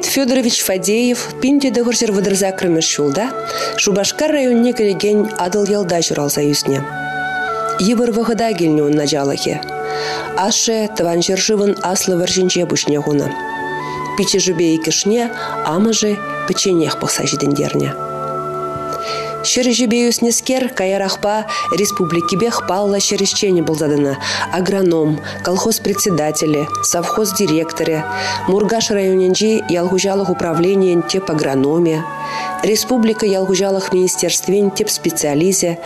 Леонид Федорович Фадеев 1938 ҫулта Шупашкар районне кӗрекен Атӑлъялта ҫуралса ӳснӗ. Йывӑр вӑхӑта килнӗ ун ачалӑхӗ. Ашшӗ Тӑван ҫӗршывӑн Аслӑ вӑрҫинче пуҫне хунӑ. Пиччӗшӗпе иккӗшне амӑшӗ пӗчченех пӑхса ҫитӗнтернӗ. Ҫӗрӗҫӗпе ӳснӗскер каярахпа республикипех паллӑ ҫӗрӗҫченӗ пулса тӑнӑ, агроном, колхоз председателӗ, совхоз директорӗ, Муркаш районӗнчи ял хуҫалӑх управленийӗн тӗп агрономӗ, республика ял хуҫалӑх министерствин тӗп специалисчӗ,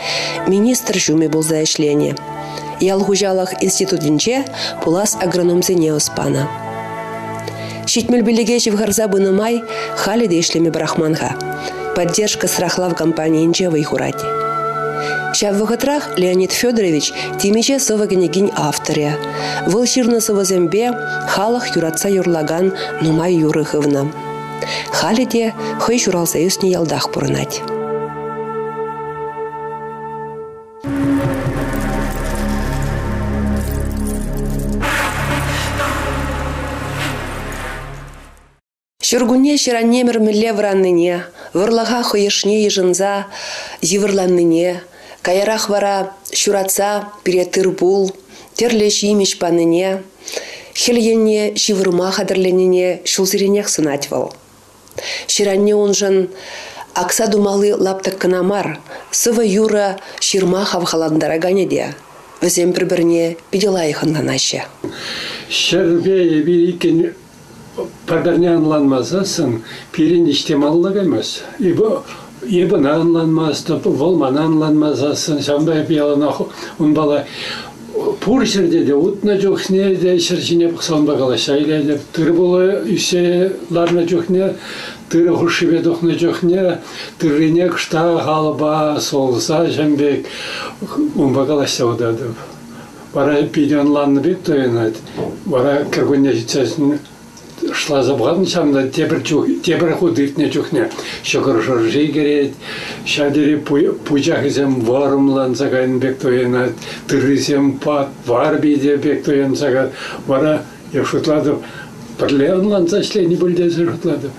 министр ҫумӗ пулса ӗҫленӗ. Ял хуҫалӑх институтӗнче пулас агрономсене ӑс панӑ. 75-е ҫывхарса пынӑ май халӗ те ӗҫлеме пӑрахман-ха. «Поддержка» страхлав компанийӗнче вӑй хурать. Ҫав вӑхӑтрах Леонид Федорович темиҫе сӑвӑ кӗнекин авторӗ. Вӑл ҫырнӑ сӑвӑсемпе халӑх юратса юрлакан нумай юрӑ хывнӑ. Халӗ те хӑй ҫуралса ӳснӗ ялтах пурӑнать. Ҫуркунне ҫӗр-аннемӗр мӗнле вӑраннине, вӑрлӑха хӑй ӑшне йышӑнса йывӑрланнине, каярах вара ҫуратса пире тыр-пул, тӗрлӗ ҫимӗҫ панине, хӗл енне ҫывӑрма хатӗрленнине ҫулсеренех сӑнать вӑл. Ҫӗр-анне уншӑн акса тумалли лаптӑк кӑна мар, сӑвӑ-юрӑ ҫырма хавхалантараканӗ те. Вӗсем пӗр-пӗрне питӗ лайӑх ӑнланаҫҫӗ. Ҫӗрпе эпир иккӗн пӗр-пӗрне ӑнланмасассӑн пирӗн ӗҫтемалла каймасть. Эпӗ ӑна ӑнланмастӑп, вӑл мана ӑнланмасассӑн ҫавӑнпа эп яланах унпала пур ҫӗрте те утнӑ чухне те ҫӗр ҫине пӑхса унпа калаҫса илетӗп. Тыр-пулӑ ӳссе ларнӑ чухне, тырӑ хушшипе тухнӑ чухне тыррине кӑштах алӑпа солса ҫам пек унпа калаҫса утатӑп. Вара питӗ ӑнланнӑ пек туйӑнать. Вара кӗркунне ҫитсессӗн шласа пӑхатӑн ҫавӑнта тепӗр чух тепӗр хут иртнӗ чухне ҫӑкӑр шӑрши кӗрет, ҫав тери пучахӗсем вӑрӑмланса кайнӑ пек туйӑнать, тыррисем патвар питӗ пек туйӑнса каять. Вара эп шутлатӑп, пӗрле ӑнланса ӗҫлени пуль тесе шутлатӑп.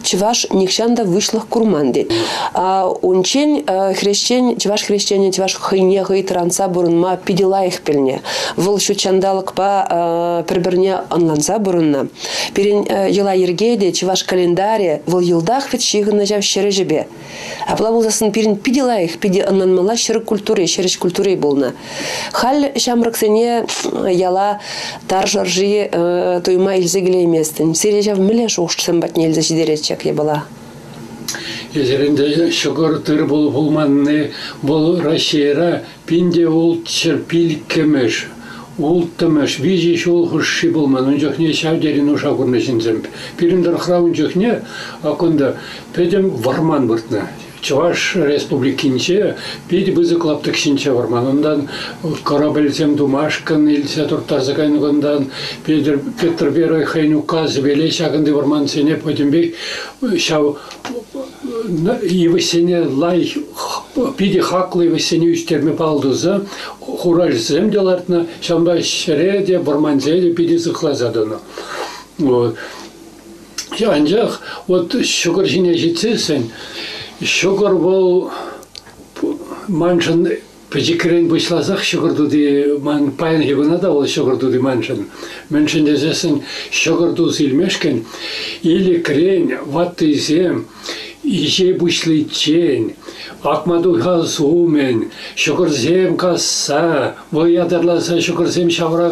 Чӑваш нихҫан та выҫлӑх курман тет. Унччен хресчен, чӑваш хресченӗ чӑваш хӑйне хӑй тӑрантса пурӑнма питӗ лайӑх пӗлнӗ. Вӑл ҫут ҫанталӑкпа пӗр-пӗрне ӑнланса пурӑннӑ. Пирӗн йӑла-йӗрке те, чӑваш календарӗ вӑл йӑлтах вӗт ҫыхӑннӑ ҫав ҫӗр ӗҫӗпе. Апла пулсассӑн пирӗн питӗ лайӑх, питӗ ӑнланмалла ҫӗр культури, ҫӗр ӗҫ культури пулнӑ. Халь ҫамрӑксене яла тар шӑрши туйма илсе килейместӗн. Сире ҫав мӗнле шухӑшсем патне илсе ҫитерет ҫак япала? Эсир ӗнтӗ ҫӑкӑр тыр-пул пулманни вӑл Раҫҫейра пин те ултҫӗр пилӗккӗмӗш, улттӑмӗш, виҫӗ ҫул хушши пулман. Ун чухне ҫав тери нуша курнӑ ҫынсем. Пирӗн тӑрӑхра ун чухне кунта пӗтӗм вӑрман выртнӑ. Чӑваш Республикинче питӗ пысӑк лаптӑк ҫинче вӑрман. Унтан корабльсем тумашкӑн илсе турттарса кайнӑ кунтан Петр, Петр Первый хӑйӗн указӗпеле ҫакӑнти вӑрмансене пӗтӗмпех ҫав йывӑҫсене лайӑх, питӗ хаклӑ йывӑҫсене ӳстерме паллӑ туса хуралҫӑсем те лартнӑ, ҫавӑнпа ҫӗре те, вӑрмансене те питӗ сыхласа тӑнӑ. Вот. Анчах вот ҫӑкӑр ҫине ҫитсессӗн, ҫӑкӑр вӑл маншӑн пӗчӗкрен пуҫласах ҫӑкӑр тути ман паянхи куна та вӑл ҫӑкӑр тути маншӑн. Мӗншӗн тесессӗн ҫӑкӑр тус илмешкӗн илӗкрен ваттисем иҫе пуҫличчен акма тухас умӗн ҫӑкӑрсем касса вӑл ятарласа ҫӑкӑрсем ҫавра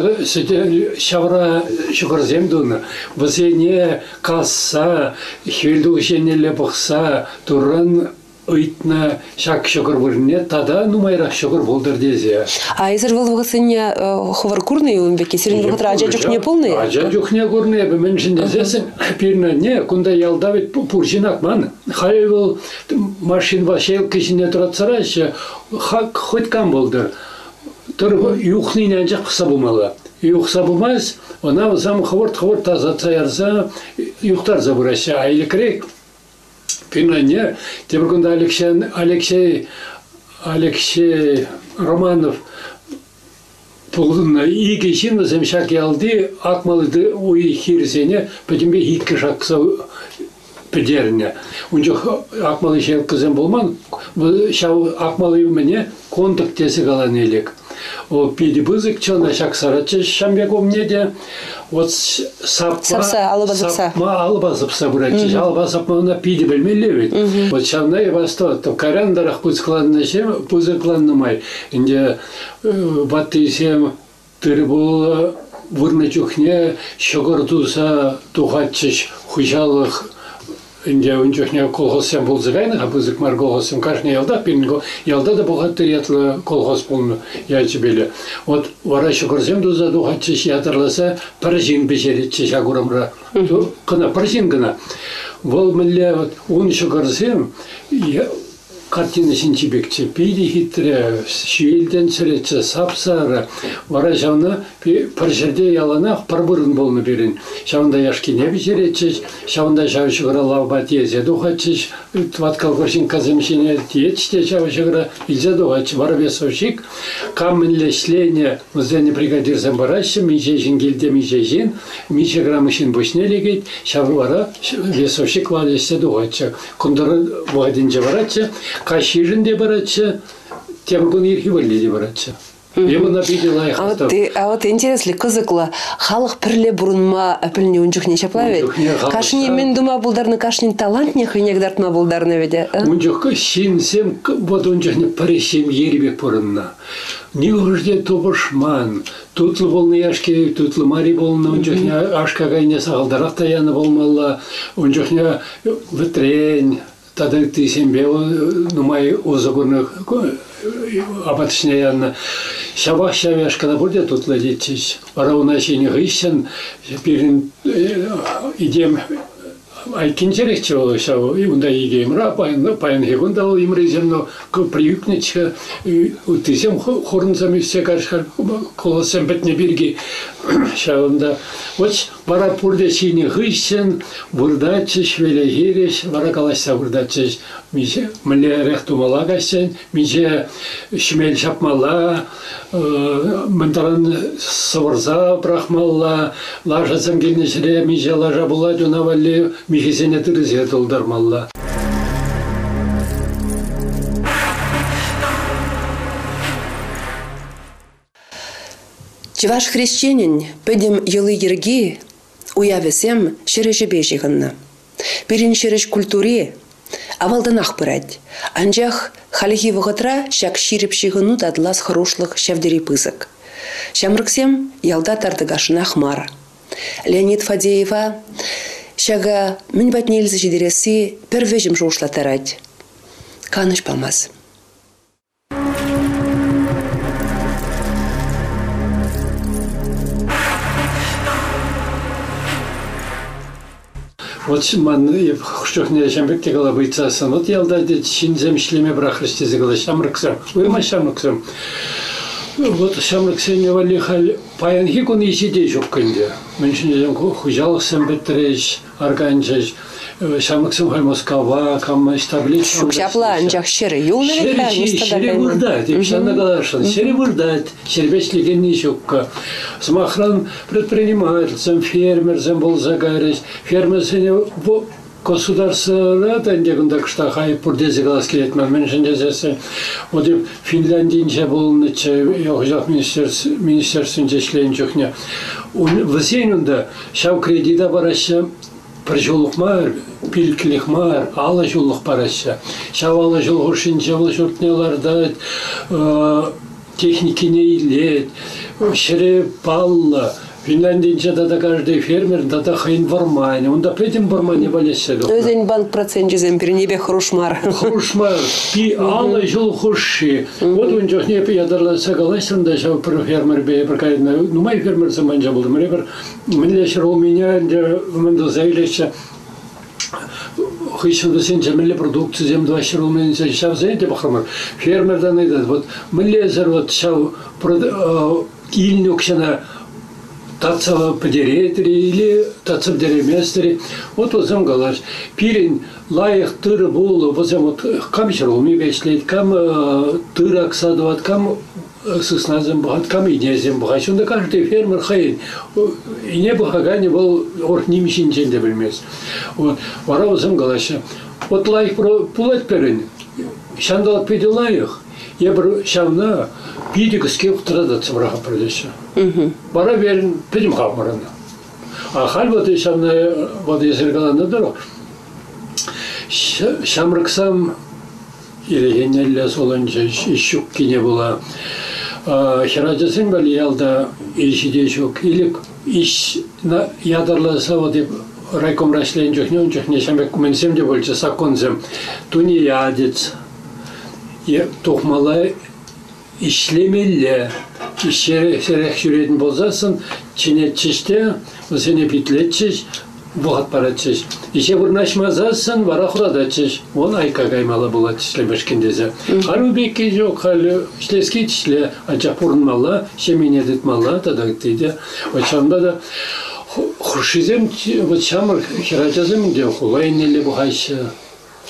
ҫавра ҫӑкӑрсем тунӑ. Вӗсене касса хӗвелтухӑҫ еннелле пӑхса Туррӑн ыйтнӑ ҫак ҫӑкӑр вырӑнне тата нумайрах ҫӑкӑр пултӑр тесе. А эсир вӑл вӑхӑтсене хӑвӑр курнӑ-и ун пекки? Сирӗн вӑхӑтра ача чухне пулнӑ-и? Ача чухне курнӑ эпӗ. Мӗншӗн тесессӗн пирӗн анне кунта ялта вӗт пур ҫын акман. Халӗ вӑл машинпа ҫелккӗ ҫине тӑратсараҫҫӗ. Хак хоть кам пултӑр. Тӑр юхнине анчах пӑхса пымалла. Юхса пымасть, ӑна вӗсем хӑвӑрт-хӑвӑрт тасатса ярса юхтарса пыраҫҫӗ. А ӗлӗкрех Пирӗн анне тепӗр кунта Алексей, Алексей, Алексей Романов Пухӑннӑ икӗ ҫын вӗсем ҫак ялти акмалли уй-хирсене пӗтӗмпех иккӗш акса пӗтернӗ. Ун чух акмалли ҫелккӑсем пулман. Ҫав акмалли умӗне контакт тесе каланӑ ӗлӗк. Вӑл питӗ пысӑкчӗ, ӑна ҫаксаратчӗҫ ҫам пек умне те. Вот сапма, сапса, алӑпа сапса. Сапма, алӑпа сапса пыратчӗҫ. Алӑпа сапма ӑна питӗ пӗлмелле вӗт. Вот ҫавна эп астӑваттӑм. Кайран тарах пысӑкланнӑ пысӑкланнӑ май ӗнтӗ ваттисем тыр-пул вырнӑ чухне ҫӑкӑр туса тухатчӗҫ хуҫалӑх ӗнтӗ ун чухне колхозсем пулса кайнӑ-ха, пысӑк мар колхозсем. Кашни ялтах пирӗн ялта та бухгалтер ятлӑ колхоз пулнӑ ячӗпеле. Вот вара ҫӑкӑрсем туса тухатчӗҫ ятарласа пӗр ҫын пӗҫеретчӗ ҫак урамра. Кӑна пӗр ҫын кӑна. Вӑл мӗнле вот ун ҫӑкӑрсем картина ҫинчи пекчӗ. Питӗ хитре, ҫиелтен чӗреччӗ, сап-сарӑ. Вара ҫавна пӗр ҫӗрте яланах пӗр вырӑн пулнӑ пирӗн. Ҫавӑнта яшкине пӗҫеретчӗҫ, ҫавӑнта ҫав ҫӑкӑра лавпа тиесе тухатчӗҫ, тӑваткал карҫинккасем ҫине тиетчӗ те ҫав ҫӑкӑра илсе тухатчӗ. Вара весовщик кам мӗнле ӗҫленӗ, вӗсене бригадирсем параҫҫӗ, миҫе ҫын килте миҫе ҫын, миҫе грамм ҫын пуҫне лекет, ҫав вара весовщик валеҫсе тухатчӗ. Кӑнтӑр вӑхӑтӗнче паратчӗ, каҫхишӗн те паратчӗ, тепӗр кун ирхи валли те паратчӗ. Эп ӑна питӗ лайӑх А вот интереслӗ, кӑсӑклӑ. Халӑх пӗрле пурӑнма пӗлнӗ ун чухне ҫапла вӗт? Кашни мӗн тума пултарнӑ, кашнин талантне хӑйне кӑтартма пултарнӑ вӗт. Ун чух ҫынсем вот ун чухне пӗр ҫемьери пек пурӑннӑ. Нихӑш те тупӑшман. Тутлӑ пулнӑ яшки, тутлӑ мари пулнӑ. Ун чухне аш-какайне сахалтарах та янӑ пулмалла. Ун чухне вӗтрен тата ыттисемпе нумай усӑ курнӑ, апат ӗҫне янӑ. Ҫапах ҫав яшкана пурте тутлӑ тетчӗҫ. Вара уна ҫинӗ хыҫҫӑн пирӗн итем айккинчерехчӗ вӑл ҫав унта икӗ йӑмра, паянхи кун та вӑл йӑмрисем приӳкнӗччӗ. Ыттисем хурӑнсем ӳссе каҫ колоссем пӗтнӗ пирки ҫавӑнта. Вот вара пурте ҫинӗ хыҫҫӑн выртатчӗҫ, веле хирӗҫ, вара калаҫса выртатчӗҫ. Миҫе мӗнлерех тумалла каҫсен, миҫе ҫӗмел ҫапмалла, мӗн таран сӑвӑрса пӑрахмалла, лашасем килнӗ ҫӗре миҫе лаша пулать, уна валли михӗсене тырӑсене тултармалла. Чӑваш хресченӗн пӗтӗм йӑли-йӗрки, уявӗсем ҫӗр ӗҫӗпе ҫыхӑннӑ. Пирӗн ҫӗр ӗҫ культури авалтанах пырать. Анчах хальхи вӑхӑтра ҫак ҫирӗп ҫыхӑну татӑлас хӑрушлӑх ҫав тери пысӑк. Ҫамрӑксем ялта тар тӑкасшӑнах мар. Леонид Фадеева ҫакӑ мӗн патне илсе ҫитересси пӗр вӗҫӗм шухӑшлаттарать, канӑҫ памасть. Вот ман хӑш чухне ҫам пек те калап ыйтсассӑн, вот ялта ҫынсем ӗҫлеме пӑрахрӗҫ тесе калаҫ ҫамрӑксем, уйрӑмах ҫамрӑксем. Вот ҫамрӑксене валли халь паянхи кун иҫи те ҫук ӗнтӗ. Мӗншӗн тесен хуҫалӑхсем пӗтрӗҫ, арканчӗҫ. Ҫамрӑксем халь Мускава, кам ӑҫта пӗлет. Ҫук ҫапла, анчах ҫӗрӗ юлнӑ вӗт-ха, ниҫта та Ҫӗрӗ выртать, эп ҫавна каласшӑн. Ҫӗрӗ выртать, ҫӗрпе ӗҫлекенни ҫуккӑ. Сӑмахран, предпринимательсем, фермерсем пулса кайрӗҫ. Фермерсене государствора та ӗнтӗ кунта кӑштах айӑп пур тесе калас килет ман. Мӗншӗн тесессӗн, вот эп Финляндинче пулнӑччӗ, ял хуҫалӑх министерствинче ӗҫленӗ чухне. Вӗсен унта ҫав кредита параҫҫӗ, пӗр ҫуллӑх мар, пилӗклӗх мар, 50 ҫуллӑх параҫҫӗ. Ҫав 50 ҫул хушшинче вӑл ҫуртне лартать, техникине илет, ҫӗре паллӑ. Финляндинче тата каждый фермер тата хӑйӗн вӑрманӗ. Унта пӗтӗм вӑрманӗ валеҫсе тухнӑ. Вӗсен банк проценчӗсем пирӗннипе хӑруш мар. Хӑруш мар. 50 ҫул хушши. Вот ун чухне ятарласа калаҫрӑм та ҫав пӗр фермерпе эпир кайнӑ. Нумай фермерсем анча пултӑмӑр. Эпир мӗнле ҫӗрулмине ӗнтӗ мӗн туса илеҫҫӗ. Хыҫҫӑн вӗсенче мӗнле продукцисем тӑваҫҫӗ ҫӗрулминче, ҫавсене те пӑхрӑмӑр. Фермертан ыйтать, вот мӗнлесӗр вот ҫав илнӗ укҫана татса пӗтеретӗр-и или татса пӗтерейместӗр-и? Вот вӗсем калаҫ, пирӗн лайӑх тырӑ-пулӑ, вӗсем вот кам ҫӗрулмипе ӗҫлет, кам тырӑ акса тӑвать, кам сыснасем пӑхать, кам ӗнесем пӑхать. Унта каждый фермер хӑйӗн ӗне пӑхаканӗ вӑл урӑх ним ҫинчен те пӗлмест. Вот. Вара вӗсем калаҫҫӗ, вот лайӑх пулать пирӗн, ҫанталӑк питӗ лайӑх, эпир ҫавна питӗ кӗске тӑрататса пӑрахатпӑр теҫҫӗ. Вара верен пӗтӗм хамӑр ӑна. А халь вот ҫавна вот эсир каланӑ тӑрӑх ҫамрӑксем ирехенелле сулӑнчӗҫ, ҫуккине пула. Хӗрачасем валли ялта ӗҫ те ҫук. Илӗк ӗҫ ятарласа вот райкомра ӗҫленӗ чухне ун чухне ҫав пек мӗнсем те пулчӗ, саккунсем. Тунеядец тухмалла ӗҫлемелле. Ӗҫерех ҫӳретӗн пулсассӑн чӗнетчӗҫ те, вӗсене питлетчӗҫ, вӑхӑт паратчӗҫ. Ӗҫе вырнаҫмасассӑн вара хурататчӗҫ. Вон айка каймалла пулать ӗҫлемешкӗн тесе. Халь ун пекки ҫук, халь ӗҫлес килет ӗҫле, анчах пурӑнмалла, ҫемьене тытмалла тата ытти те. Вот ҫавӑнпа та хушшисем вот ҫамрӑк хӗрачасем ӗнтӗ хула еннелле пӑхаҫҫӗ.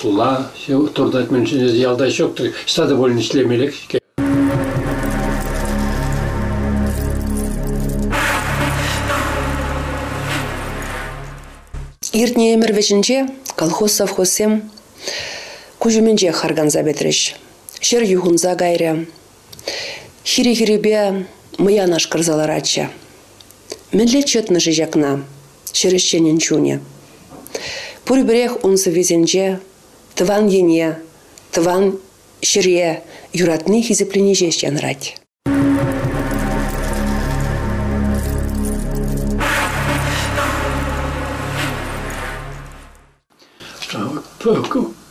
Хула туртать мӗншӗн ялта ҫук-тӑр, ӑҫта та пулин ӗҫлемеллех-ҫке. Иртнӗ ӗмӗр вӗҫӗнче колхоз-совхозсем куҫ умӗнчех харканса пӗтрӗҫ. Ҫӗр юхӑнса кайрӗ. Хире-хирӗпе мӑян ашкӑрса ларатчӗ. Мӗнле чӑтнӑ-ши ҫакна ҫӗр ӗҫченӗн чунӗ? Пурпӗрех ун сӑввисенче тӑван ене, тӑван ҫӗре юратни хисеплени ҫеҫ янрать.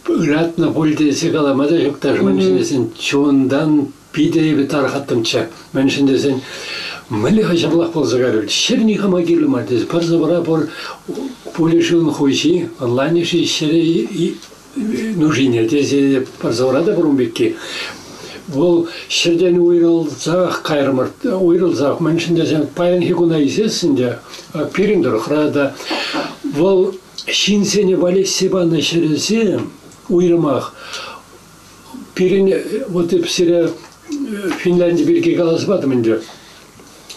Ыратнӑ пуль тесе калама та ҫук та, мӗншӗн тесен чунтан питӗ эпӗ тархаттӑмччӗ. Мӗншӗн тесен мӗнле-ха ҫаплах пулса кайрӗ? Ҫӗр никама кирлӗ мар тесе пӗр сӑвӑра пур пулӗ-ши ун хуҫи, ӑнланӗ-ши ҫӗре нушине тесе пӗр сӑвӑра та пур ун пекки. Вӑл ҫӗртен уйрӑлсах кайрӑмӑр, уйрӑлсах, мӗншӗн тесен паянхи куна илсессӗн те пирӗн тӑрӑхра та вӑл ҫынсене валеҫсе панӑ ҫӗрӗсем уйрӑмах пирӗн вот эп сире Финлянди пирки каласа патӑм ӗнтӗ.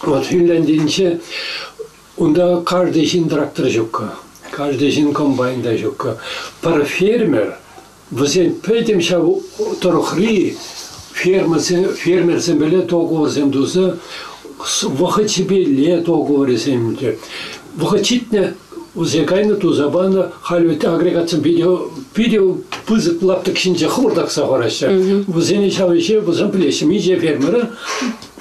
Вот Финляндинче унта каждый ҫын трактор ҫуккӑ, каждый ҫын комбайн та ҫуккӑ. Пӗр фермер вӗсен пӗтӗм ҫав тӑрӑхри фермерсем, фермерсемпеле договорсем туса вӑхӑчӗпеле договорӗсем те. Вӑхӑт ҫитнӗ, вӗсем кайнӑ, туса панӑ. Халь вӗт агрегатсем питӗ, питӗ пысӑк лаптӑк ҫинче хӑвӑртакса хӑвараҫҫӗ. Вӗсене ҫав ӗҫе вӗсем пӗлеҫҫӗ. Миҫе фермера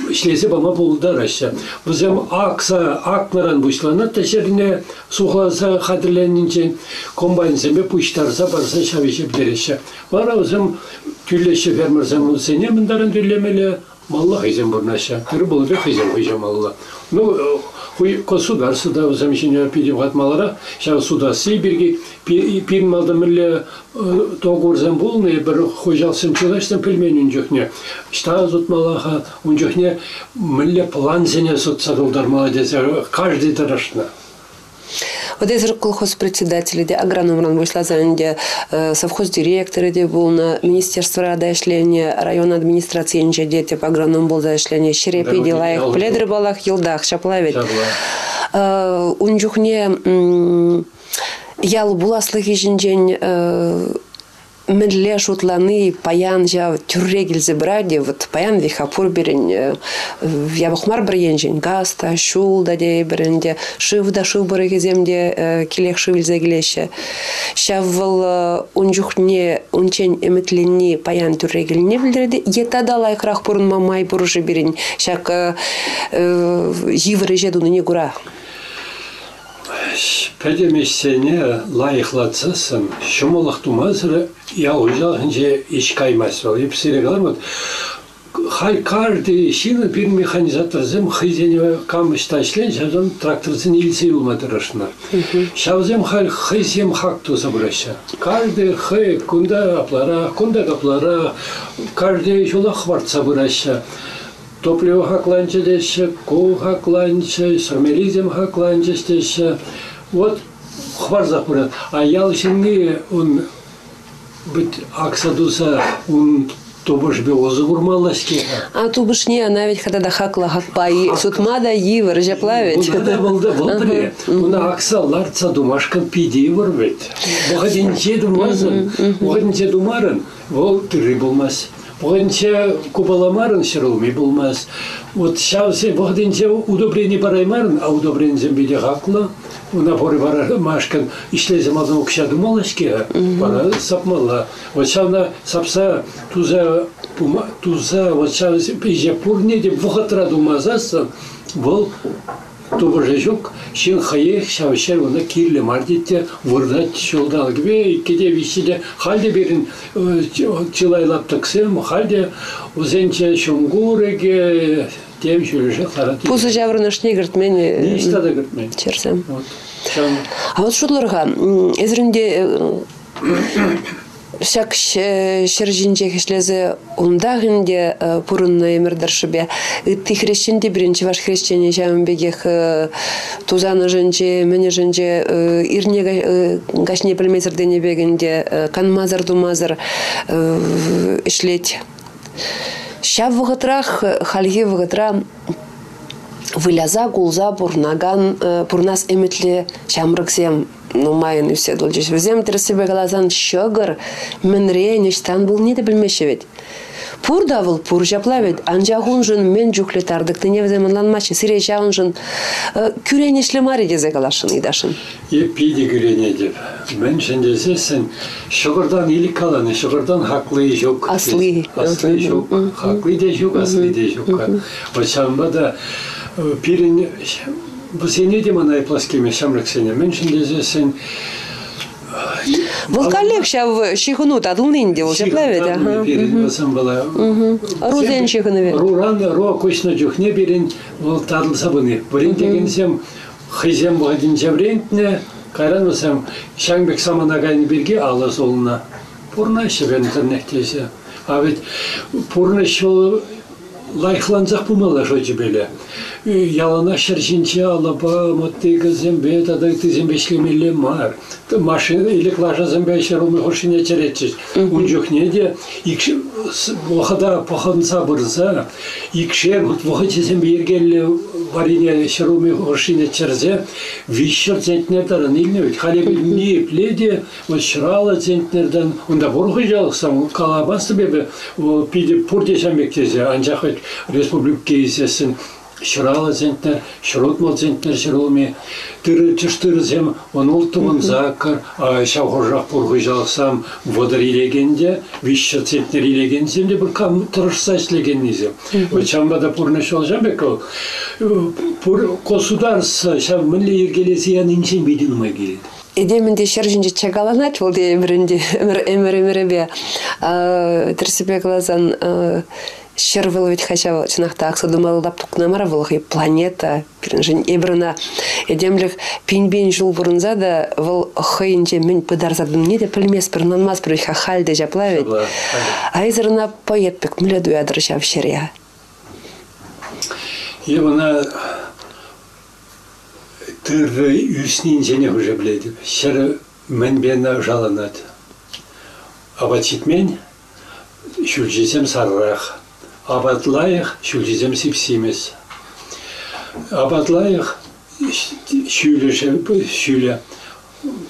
ӗҫлесе пама пултараҫҫӗ. Вӗсем акса акнӑран пуҫланать та ҫӗрне сухаласа хатӗрленнинчен комбайнсемпе пуҫтарса парса ҫав ӗҫе пӗтереҫҫӗ. Вара вӗсем тӳлеҫҫӗ фермерсем вӗсене мӗн таран тӳлемелле, малла хӑйсем пурӑнаҫҫӗ. Тыр-пулӗпе хӑйсем хуҫамалла. Ну, государство та вӗсем ҫине питӗ вӑхӑт Ҫав сутасси пирки пирӗн малтан мӗнле договорсем пулнӑ, эпир хуҫалӑхсем чылайӑшне пӗлмен ун чухне. Ӑҫта сутмалла-ха, ун чухне мӗнле плансене сутса тултармалла тесе каждый тӑрӑшнӑ. Вот эсир колхоз председателӗ те, агрономран пуҫласа ӗнтӗ совхоз директорӗ те пулнӑ, министерствӑра та ӗҫленӗ, район администрацийӗнче те тӗп агроном пулса ӗҫленӗ. Ҫӗре питӗ лайӑх пӗлетӗр паллах, йӑлтах ҫапла вӗт. Ҫапла. Ун чухне ял пуласлӑхӗ ҫинчен мӗнле шутлани паян ҫав тӳрре килсе пырать-и? Вот паян виха пур пирӗн япӑх мар пӗр енчен газ та, ҫул та тейӗпӗр ӗнтӗ, шыв та, шыв пӑрӑхӗсем те килех шыв илсе килеҫҫӗ. Ҫав вӑл ун чухне унччен ӗмӗтленни паян тӳрре килнине пӗлтерет е тата лайӑхрах пурӑнма май пур-ши пирӗн ҫак йывӑр ӗҫе тунине кура? Пӗтӗм ӗҫсене лайӑхлатсассӑн ҫӑмӑллӑх тумасӑр ял хуҫалӑхӗнче ӗҫ каймасть вӑл. Эп сире калам, вот халь каждый ҫын пирӗн механизаторсем хӑйсене кам ӑҫта ӗҫлен, ҫавсем тракторсене илсе юлма тӑрӑшнӑ. Ҫавсем халь хӑйсем хак туса пыраҫҫӗ. Каждый хӑй кунта апларах, кунта капларах, каждый ҫулах хӑпартса пыраҫҫӗ. Топливо хакланчӗ теҫҫӗ, ку хакланчӗ, сӗрмелисем хакланчӗҫ теҫҫӗ. Вот хӑпарсах пырать. А ял ҫынни ун акса туса ун Тупӑшӗпе усӑ курмалла-ҫке. А тупӑшне ӑна вӗт тата хаклӑ хакпа сутма та йывӑр, ҫапла вӗт? Унта та вӑл вӑл пӗре. Уна акса лартса тумашкӑн питӗ йывӑр вӗт. Вӑхӑтӗнче тумасӑн, вӑхӑтӗнче тумарӑн, вӑл тырри пулмасть. Вӑхӑтӗнче купаламарӑн ҫӗрулми пулмасть. Вот ҫавсен вӑхӑтӗнче удобрени параймарӑн, а удобренисем питӗ хаклӑ. Уна пур парамашкӑн ӗҫлесе малтан укҫа тумалла-ҫке, вара сапмалла. Вот ҫавна сапса туса туса вот ҫав ӗҫе пурне те вӑхӑтра тумасассӑн вӑл тупӑшӗ ҫук, ҫын хӑех ҫав ҫӗр ӑна кирлӗ мар тет те выртать ҫулталӑкӗпе, иккӗ те, виҫҫӗ те. Халь те пирӗн чылай лаптӑксем, халь те вӗсенче ҫум курӑкӗ, тем ҫӳлӗшех ларать. Пусӑ ҫаврӑнӑшне кӗртмен. Ниҫта та кӗртмен. Черсем. А вот шутлӑр-ха, эсир ӗнтӗ ҫак ҫӗр ҫинчех ӗҫлесе унтах ӗнтӗ пурӑннӑ ӗмӗр тӑршшӗпе. Ытти хресчен те пирӗн чӑваш хресченӗ ҫавӑн пекех тусан ӑшӗнче, мӗн ӑшӗнче ирне каҫне пӗлмесӗр тенӗ пек ӗнтӗ канмасӑр-тумасӑр ӗҫлет. Ҫав вӑхӑтрах хальхи вӑхӑтра выляса кулса пурӑнакан пурӑнас ӗмӗтлӗ ҫамрӑксем нумайӑн ӳссе тулчӗҫ. Вӗсем тӗрӗссипе каласан ҫӑкӑр мӗнрен, ӑҫтан пулнине те пӗлмеҫҫӗ вӗт. Пур та вӑл, пур ҫапла вӗт, анчах уншӑн мӗн чухлӗ тар тӑкнине вӗсем ӑнланмаҫҫӗ. Сире ҫавӑншӑн кӳренӗҫлӗ мар-и тесе каласшӑн ыйтасшӑн. Эп питӗ кӳренетӗп. Мӗншӗн тесессӗн ҫӑкӑртан илик каланӑ, ҫӑкӑртан хакли ҫук. Асли. Асли ҫук. Хакли те ҫук, асли те ҫук. Вот ҫавӑнпа та пирӗн вӗсене те мана айӑплас килмест ҫамрӑксене. Мӗншӗн тесессӗн Вӑл каллех ҫав ҫыхӑну татӑлни ӗнтӗ вӑл ҫапла вӗт. Пирӗн вӗсем вӑла Ӑрусен ҫыхӑнӑвӗ. Ӑруран ӑруа куҫнӑ чухне пирӗн вӑл татӑлса пыни. Вӗрентекенсем хӑйсем вӑхӑтӗнче вӗрентнӗ, кайран вӗсем ҫакӑн пек самана кайнӑ пирки алӑ сулнӑ. Пурӑнаҫҫӗ вӗрентӗрнех теҫҫӗ. А ведь пурнӑҫ вӑл лайӑхлансах пымалла шучӗпеле. Яланах ҫӗр ҫинче алӑпа, мотыгӑсемпе тата ыттисемпе ӗҫлемелле мар. Машина или лашасемпе ҫӗр улми хушшине чӗретчӗҫ. Ун чухне те вӑхӑта пӑхӑнса пырса икшер вӑхӑчӗсемпе йӗркеллӗ варине ҫӗрулми хушшине чӗрсе 300 центнер таран илнӗ вӗт. Халӗ ниепле те вот ҫӑраллӑ центнертан унта пур хуҫалӑхсем калапастӑп эпӗ питӗ пурте ҫам пек тесе, анчах вӗт республика илсессӗн ҫӑраллӑ центнер, ҫӗрутмӑл центнер ҫӗрулми, тырӑ тӗш тырӑсем 16-18, ҫав хушӑрах пур хуҫалӑхсем 30 илекен те, 300 центнер илекенсем те пур, кам тӑрӑшса ӗҫлекеннисем. Вот ҫавӑнпа та пурнӑҫ вӑл ҫав пек вӑл. Пур государство ҫав мӗнле йӗркелесе янинчен питӗ нумай килет. Этемӗн те ҫӗр ҫинче чакаланать вӑл те ӗмӗрӗнте, ӗмӗр ӗмӗр-ӗмӗрӗпе. Тӗрӗссипе каласан, ҫӗр вӑл вӗт-ха ҫав чӑнах та акса тумалла лаптӑкна мар, вӑл хӑй планета пирӗншӗн. Эпир ӑна этемлӗх пин-пин ҫул пурӑнса та вӑл хӑйӗнче мӗн пытарса тӑнине те пӗлместпӗр, ӑнланмастпӑр вӗт-ха халь те ҫапла вӗт. А эсир ӑна поэт пек мӗнле туятӑр ҫав ҫӗре? Эп ӑна тырӑ ӳснинченех уже пӗлетӗп. Ҫӗр мӗнпе ӑшаланать. Апат ҫитмен, ҫӳлҫисем сарӑрах. Апат лайӑх, ҫӳлҫисем сип-симӗс. Апат лайӑх, ҫӳлӗ ҫӳлӗ.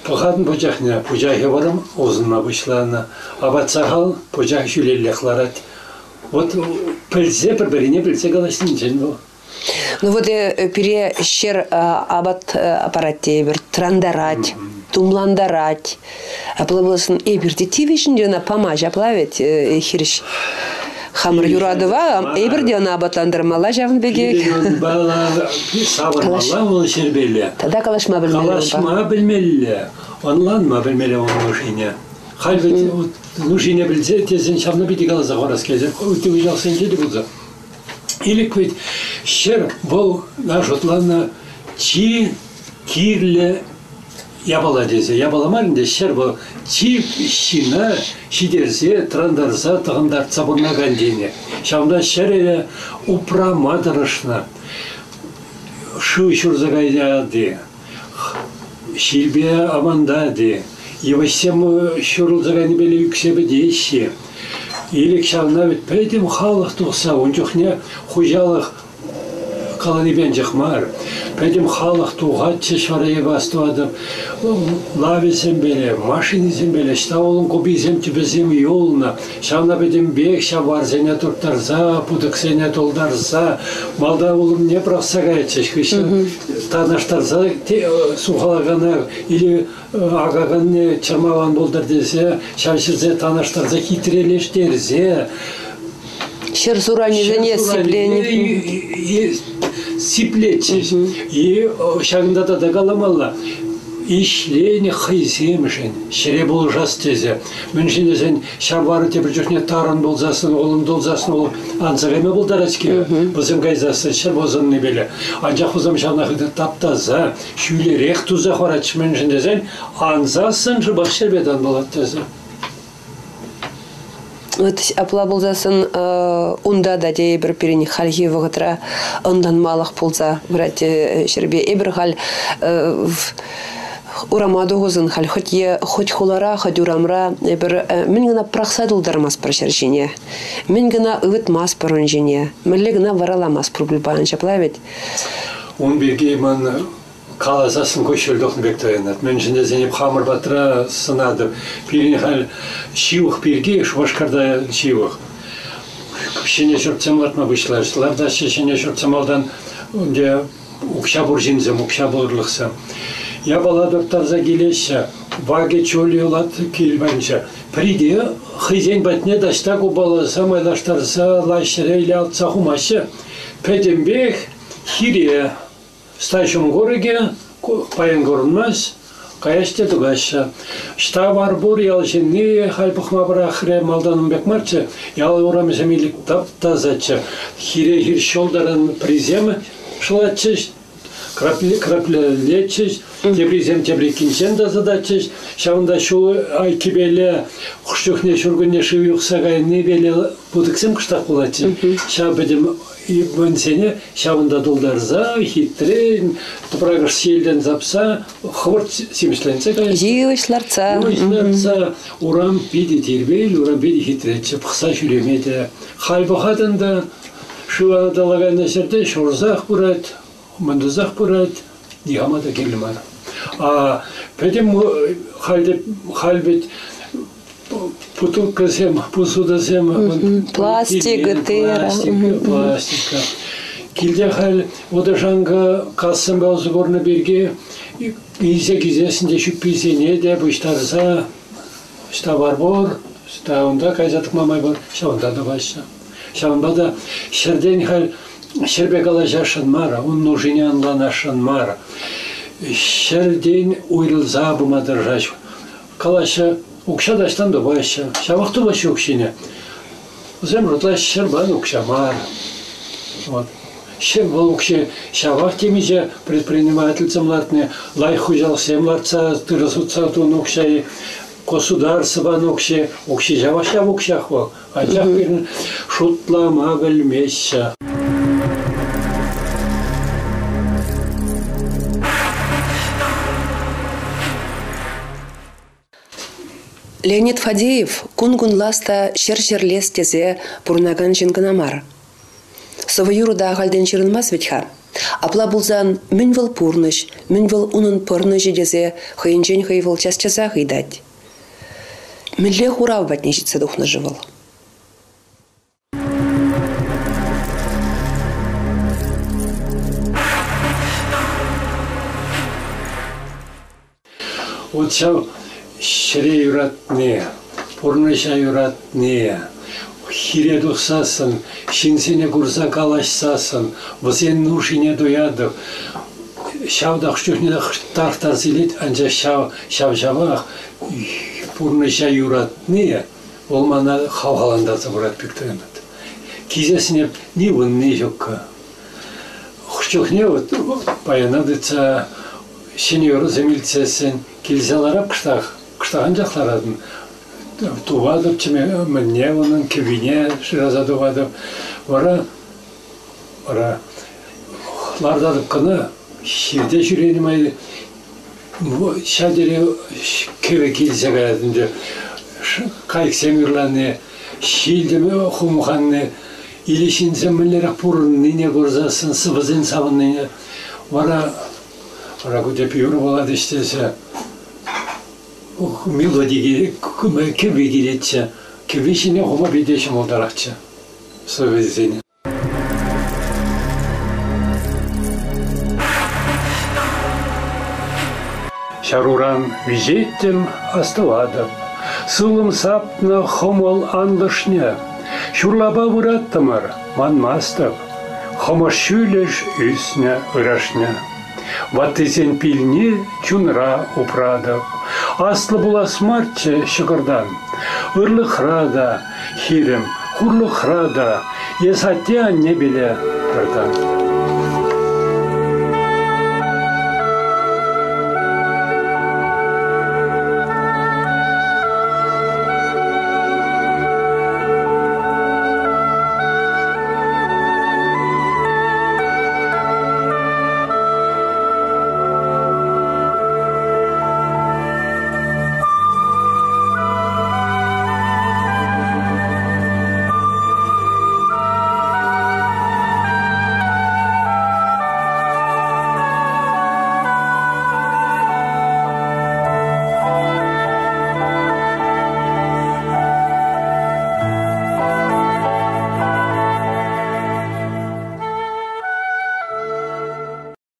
Пӑхатӑн пучахне, пучахӗ вӑрӑм, усӑнма пуҫланӑ. Апат сахал, пучах ҫӳлеллех ларать. Вот пӗлсе, пӗр-пӗрине пӗлсе калаҫнинчен вӑл. Ну вот пире ҫӗр апат аппарат тейӗпӗр, тӑрантарать, тумлантарать. Апла пулсан эпир те тивӗҫ ӗнтӗ ӑна пама ҫапла вӗт хирӗҫ. Хамӑр юратӑва эпир те ӑна апатлантармалла ҫавӑн пекех. Савӑнмалла вӑл ҫӗрпелле. Тата калаҫма пӗлмелле. Калаҫма пӗлмелле, ӑнланма пӗлмелле ун нушине. Халь вӗт нушине пӗлсе тесен ҫавна питӗ каласа хӑварас килет. Ытти хуҫалӑхсенче те пулса. Илӗк вӗт ҫӗр вӑл шутланӑ чи кирлӗ япала тесе. Япала мар ӗнтӗ, ҫӗр вӑл чи ҫынна ҫитерсе, тӑрантарса, тӑхӑнтартса пурӑнакан тенӗ. Ҫавӑнпа ҫӗре упрама тӑрӑшнӑ. Шыв ҫурса каять-и, ҫилпе амантать-и, йывӑҫсем ҫурӑлса кайнипеле ӳксе пӗтеҫҫӗ. Илӗк ҫавна вӗт пӗтӗм халӑх тухса ун чухне хуҫалӑх каланипе анчах мар, пӗтӗм халӑх тухатчӗҫ вара эпӗ астӑватӑп. Лавӗсемпеле, машинисемпеле, ӑҫта улӑм куписем тӗпӗсем юлнӑ. Ҫавна пӗтӗмпех ҫав варсене турттарса, путӑксене тултарса, малта улӑмне пӑрахса каятчӗҫ. Хыҫҫӑн танаштарса сухалакана или акаканне чӑрмав ан пултӑр тесе ҫав ҫӗрсе танаштарса хитрелештерсе Ҫӗр суранӗсене сипленӗ. Сиплетчӗҫ. И ҫакӑнта тата каламалла. Ӗҫленӗ хӑйсемшӗн, ҫӗре пулӑшас тесе. Мӗншӗн тесен ҫав вар тепӗр чухне тарӑн пулсассӑн, улӑм тулсассӑн вӑл анса кайма пултарать-ҫке. Вӗсем кайсассӑн ҫӗр пӑсӑннипеле. Анчах вӗсем ҫавна хытӑ таптаса, ҫӳлерех туса хӑваратчӗҫ. Мӗншӗн тесен ансассӑн шӑпах ҫӗрпе тан пулать тесе. Вот апла пулсассӑн унта та тейӗпӗр пирӗн хальхи вӑхӑтра ӑнланмалӑх пулса пырать ҫӗрпе. Эпир халь урама тухӑсӑн халь хоть е хоть хулара, хоть урамра эпир мӗн кӑна пӑрахса тултармастпӑр ҫӗр ҫине, мӗн кӑна ывӑтмастпӑр ун ҫине, мӗнле кӑна вараламастпӑр пуль паян ҫапла вӗт? Ун пирки ман каласассӑн куҫҫуль тухнӑ пек туйӑнать. Мӗншӗн тесен эп хамӑр патра сӑнатӑп. Пирӗн халь ҫывӑх пирки, Шупашкарта ҫывӑх. Ҫӗнӗ ҫуртсем лартма пуҫларӗҫ. Лартаҫҫӗ ҫӗнӗ ҫуртсем малтан ӗнтӗ укҫа пур ҫынсем, укҫа пурлӑхсем. Япала турттарса килеҫҫӗ. Вакӗ чуль юлать кил панчӗ. Пӗри те хӑйсен патне таҫта купаласа майлаштарса лаҫ ҫӗре алтса хумаҫҫӗ. Пӗтӗмпех хире Ста ҫум курӑкӗ паян курӑнмасть, каяҫ те тухаҫҫӗ. Ӑҫта вар пур ял ҫынни халь пӑхма пӑрахрӗ, малтан ун пек марччӗ. Ял урамӗсем илик тап-тасаччӗ. Хире-хир ҫӑлтӑрӑн пӗрисем шӑлатчӗҫ, краплелетчӗҫ, теприсем теприккинчен тасататчӗҫ. Ҫавӑнта ҫул айккипеле хӑш чухне ҫуркунне шыв юхса кайнипеле путӑксем кӑштах пулатчӗ. Ҫав пӗтӗм Ивансене ҫавӑнта тултарса, хитрен, тӑпракӑш ҫиелтен сапса, хӑвӑрт симӗсленсе кайрӗ. Йывӑҫ лартса. Йывӑҫ лартса. Урам питӗ тирпейлӗ, урам питӗ хитреччӗ, пӑхса ҫӳреме те. Халь пӑхатӑн та, шыв анаталла кайнӑ ҫӗрте ҫурсах пырать, мӑнтусах пырать, никама та кирлӗ мар. А пӗтӗм халь, халь вӗт бутылкӑсем, посудӑсем. Пластик, пластик, пластика. Килте халь вутӑ-шанкӑ кассӑмпа усӑ курнӑ пирки илсе килсессӗн те ҫӳпписене те пуҫтарса ӑҫта вар пур, ӑҫта унта кайса тӑкма май пур, ҫавӑнта тӑваҫҫӗ. Ҫавӑнпа та ҫӗртен халь ҫӗрпе калаҫасшӑн мар, ун нушине ӑнланасшӑн мар. Ҫӗртен уйрӑлса пыма тӑрӑшаҫ. Калаҫҫӗ, укҫа таҫтан тупаҫҫӗ. Ҫавах тупаҫҫӗ укҫине. Вӗсем шутлаҫҫӗ, ҫӗр пан укҫа мар. Вот. Ҫӗр вӑл укҫи ҫавах темиҫе предпринимательсем лартнӑ, лайӑх хуҫалӑхсем лартса тырӑ сутса тунӑ укҫа, государство панӑ укҫи, укҫи ҫавах ҫав укҫах вӑл. Анчах пирӗн шутлама пӗлмеҫҫӗ. Леонид Фадеев кун кунлас та ҫӗр ҫӗрлес тесе пурӑнакан ҫын кӑна мар. Сӑвӑ-юрӑ та ахальтен ҫырӑнмасть вӗт-ха. Апла пулсан мӗн вӑл пурнӑҫ, мӗн вӑл унӑн пӑрнӑҫӗ тесе хӑйӗнчен хӑй вӑл час-часах ыйтать. Мӗнле хурав патне ҫитсе тухнӑ-ши вӑл? Вот ҫав ҫӗре юратни, пурнӑҫа юратни, хире тухсассӑн, ҫынсене курса калаҫсассӑн, вӗсен нушине туятӑп. Ҫав та чухне тарс илет, анчах ҫав ҫав-ҫавах пурнӑҫа юратни вӑл мана хавхалантарса пырать пек туйӑнать. Килсессӗн ни вырӑнни ҫуккӑ. Хӑш чухне вот паяна тытса ҫӗнӗ юрӑсем илтсессӗн килсе ларап кӑштах, кӑштах анчах ларатӑн. Тупатӑп мӗнне унӑн кӗввине шыраса тупатӑп. Вара вара лартатӑп кӑна хирте ҫӳренӗ май ҫав тери кӗвӗ килсе каять ӗнтӗ. Кайӑксем юрлани. Ҫилтӗм хумханни, или ҫынсем мӗнлерех пурӑннине курсассӑн вӗсен савӑннине вара вара ку теп юрӑ пулать тесе мелоди кӗвви килетчӗ. Кӗвви ҫине хума питӗ ҫӑмӑлтарахчӗ сӑвӑсене. Ҫаруран виҫеттӗм, астӑватӑп. Сывлӑм сапнӑ хӑмӑл анлӑшне. Ҫурлапа выраттӑмӑр, манмастӑп. Хӑмӑш ҫӳлӗш ӳснӗ ырашне. Ваттисен пилне чунра упратӑп. Аслӑ пулас марччӗ ҫӑкӑртан. Ырлӑхра та, хирӗм, хурлӑхра та эс атте-анне пиле тӑртан.